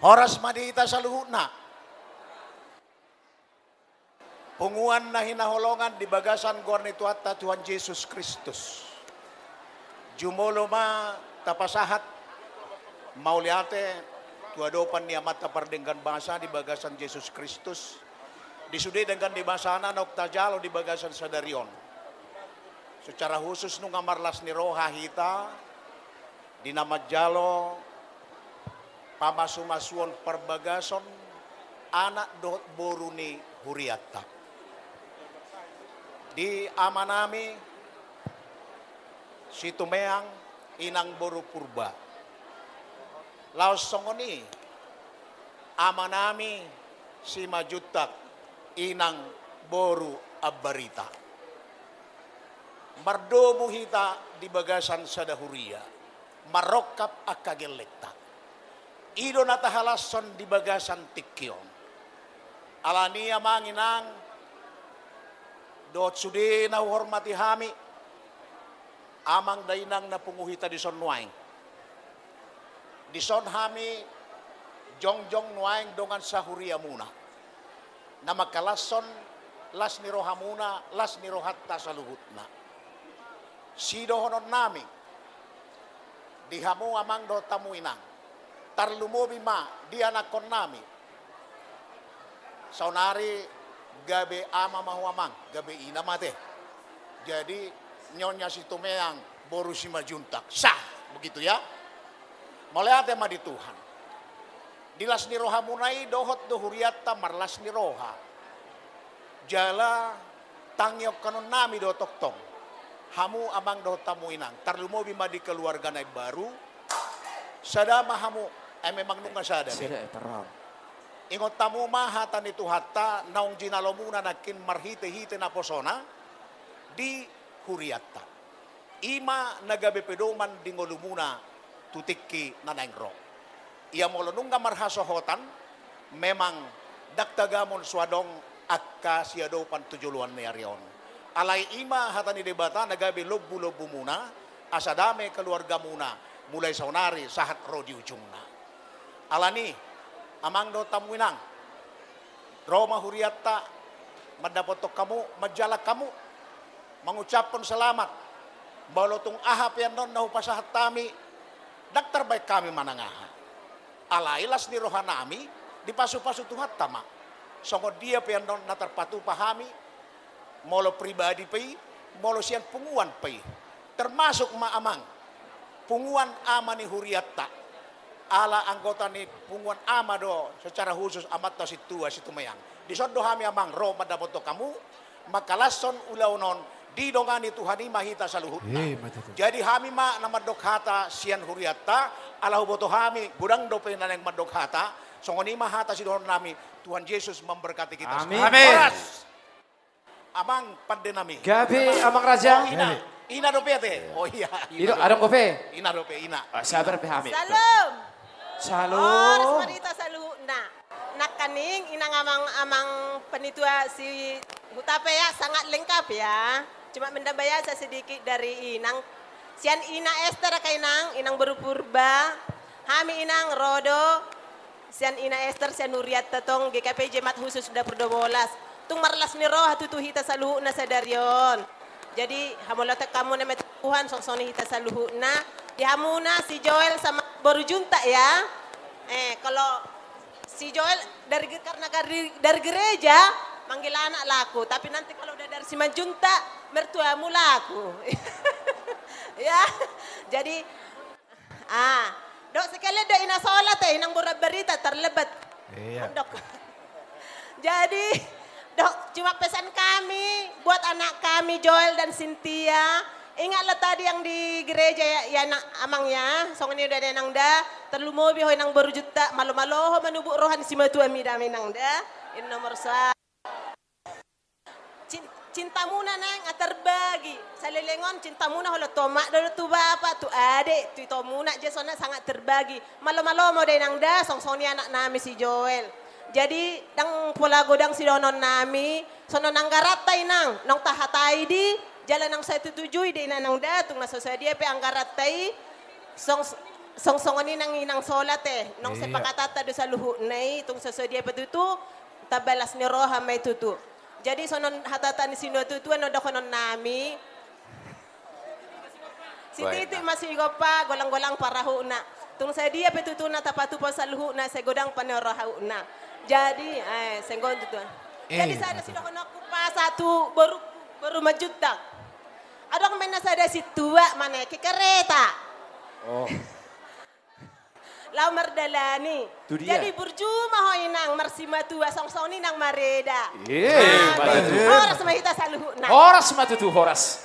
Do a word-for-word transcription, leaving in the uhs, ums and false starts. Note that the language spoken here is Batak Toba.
Horas ma di hita saluhutna. Punguan na hinaholongan di bagasan goar ni Tuhanta Tuhan Jesus Kristus. Jumolo ma tapasahat mauliate tu adopan ni Amanta Pardenggan Basa di bagasan Jesus Kristus, di sude denggan ni basana naung tajalo di bagasan sadari on. Secara khusus nunga marlas ni roha hita di na manjalo pamasumasuon parbagason anak dohot boru ni hurianta. Di amanami Situmeang, inang boru Purba. Laos songon i amanami Simanjuntak, inang boru Ambarita. Mardomu hita di bagasan sada huria, marrongkap angka gellengta. I do na tahalashon di bagasan tingki on. Alani i amang inang, dohot sude na huhormati hami, amang da inang na pungu hita dison nuaeng. Dison hami jongjong nuaeng dongan sahuriamuna, na mangkalashon las ni rohamuna, las ni rohanta saluhutna. Sidohononnami di hamu amang dohot hamu inang, tarlumobi ma di anakkonnami. Saonari gabe ama ma ho amang, gabe ina ma te. Jadi Nyonya Situmeang boru Simanjuntak, sah, begitu ya. Mauliate ma di Tuhan. Di las ni rohamuna i dohot do hurianta marlas ni roha. Jala tangihononnami do tongtong hamu amang dohot hamu inang, tarlumobi ma di keluarga na imbaru. Sada ma hamu, eh, memang nunga sada be. Sada, eh, terang. Ingot hamu ma hata ni Tuhanta naung jinalomuna nangkin marhitehite naposona di hurianta. I ma na gabe pedoman di ngolumuna tu tingki na naeng ro. Ia molo nunga marhasohotan, memang ndang tagamon so adong angka siadopan tu joloan ni ari on. Alai i ma hata ni Debata na gabe lombulombumuna, asa dame keluargamuna mulai saonari sahat ro di ujungna. Alani i, amang dohot hamu inang, ro ma hurianta mandapothon hamu, manjalang hamu, mangucaphon selamat. Molo tung aha pe annon na hupasahat hami, ndang tarbaen hami manang aha. Alai las ni rohanami dipasupasu Tuhanta ma. Songon dia pe annon na tarpatupa hami, molo pribadi pe i, molo sian punguan pe i. Termasuk ma amang, punguan ama ni hurianta. Ala anggota ni punguan ama do secara khusus amanta sintua Situmeang. Dison do hami amang ro mandapothon hamu, mangkalashon ulaon on, didongani Tuhan i ma hita saluhutna. Eh, ma tutu. Jadi hami ma na mandok hata sian hurianta, ala huboto hami godang dope na naeng mandok hata. Songon i ma hata sidohononnami, Tuhan Yesus memberkati kita semua. Amin. Amin. Horas. Amang pandenami. Gabe, amang raja. Oh, ina. Gabe. Ina dope ate. Oh iya, ina dope. Adong dope. Ina dope, ina. Ah, sabar pe hami. Salam. Salam. Horas ma di hita saluhutna. Nangkaning inang amang, amang panitia si huta pe ya, sangat lengkap ya. Cuma menambah ya sedikit dari inang. Sian ina Ester ka inang, inang boru Purba. Hami inang ro do sian ina Ester, sian hurianta tong, G K P J Jemaat Khusus Dapur Dua Belas. Tung marlas ni roha tutu hita saluhutna sadari on. Jadi, hamauliateon hamu nama Tuhan, songon i hita saluhutna. Di hamuna, si Joel sama boru Juntak ya. Eh, kalau si Joel dari ge-, karena dari, dari gereja, manggil anak laku. Tapi nanti kalau udah dari Simanjuntak, mertuamu laku. Ya, jadi Ah, dok sekalian dok ina solat eh, inang boru Ambarita terlebet. Iya. Dok. Jadi, dok, cuma pesan kami buat anak kami, Joel dan Cynthia. Ingatlah tadi yang di gereja ya, ya nak amang ya. Songon i do da inang da, terlumobi ho inang boru Juntak, malo-malo ho manubuk roha ni simatua mida inang da. Ini nomor satu. Cin-, cintamuna nang terbagi. Saleleng on cintamuna holan tu omak do tu bapak, tu adek, tu itomuna, jadi songon i sangat terbagi. Malo-malo ma da inang da, songon i anak nami si Joel. Jadi, ndang pola godang sidohonon nami, songon anggaranta inang, naung tahatai di, jala naung sai tutujui di inang da, tung na so sadia pe anggaranta i, song, Song songon i nang inang solat e, nung sepakatanta do saluhutna i, tung so sadia pe tutu, tabalas ni roha ma i tutu. Jadi songon hatata ni sinuatuatua na dohonon nami. Sititi ma sigompa, golang-golang parahutna. Tung sadia pe tutu na tapatupa saluhutna, sai godang panarahutna. Jadi, eh, senggon tutu. Jadi sada sidohononku pasa tu boru, boru Manjuntak. Adong ma na sada sintua manaek kareta. Laho mardalani. Jadi burju ma ho inang marsimatua, song songon i nang mareda. Horas ma hita saluhutna. Horas ma tutu, horas.